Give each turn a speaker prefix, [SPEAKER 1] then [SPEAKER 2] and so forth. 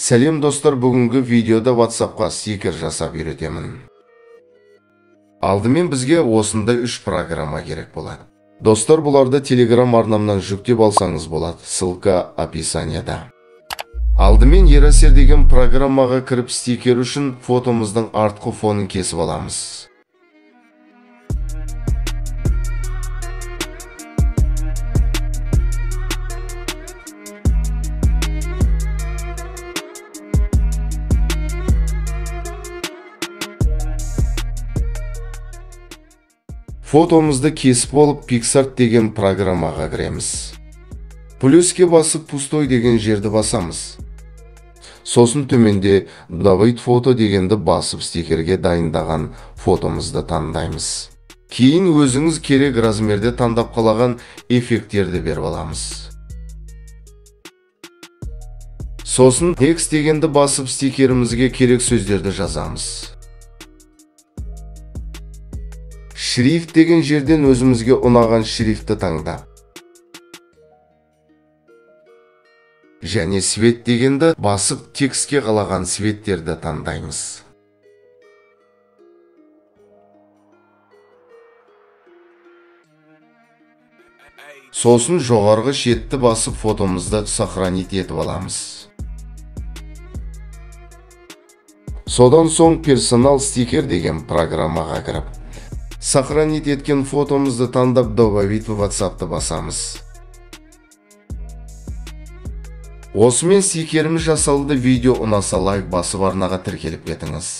[SPEAKER 1] Сәлем достар, бүгінгі видеода WhatsAppқа стикер жасап үйретемін. Алдымен бізге осындай 3 программа керек болады. Достар, бұларды Telegram арнамнан жүктеп алсаңыз болады. Ссылка описанияда. Алдымен Eraser деген программаға кіріп стикер үшін фотомыздың артқы фонын кесіп аламыз. Фотомызды кесіп болып PicsArt деген программаға кіреміз. Плюске басып пустой деген жерді басамыз. Сосын төменде добавить фото дегенді басып стикерге дайындаған фотомызды таңдаймыз. Кейін өзіңіз керек размерде таңдап қалаған эффекттерді беріп аламыз. Сосын текст дегенді басып стикерімізге керек сөздерді жазамыз. Шрифт деген жерден өзімізге ұнаған шрифтті таңда. Және свет дегенді басып текстке қалаған светтерді таңдаймыз. Сосын жоғарғы шетті басып фотомызды сохранить етіп аламыз. Содан соң персонал стикер деген программаға кіріп, сохранить еткен фотомызды таңдап добавить в WhatsApp'ты басамыз. Осымен стикеріміз жасалды. Видео ұнаса лайк басып арнаға тіркеліп кетіңіз.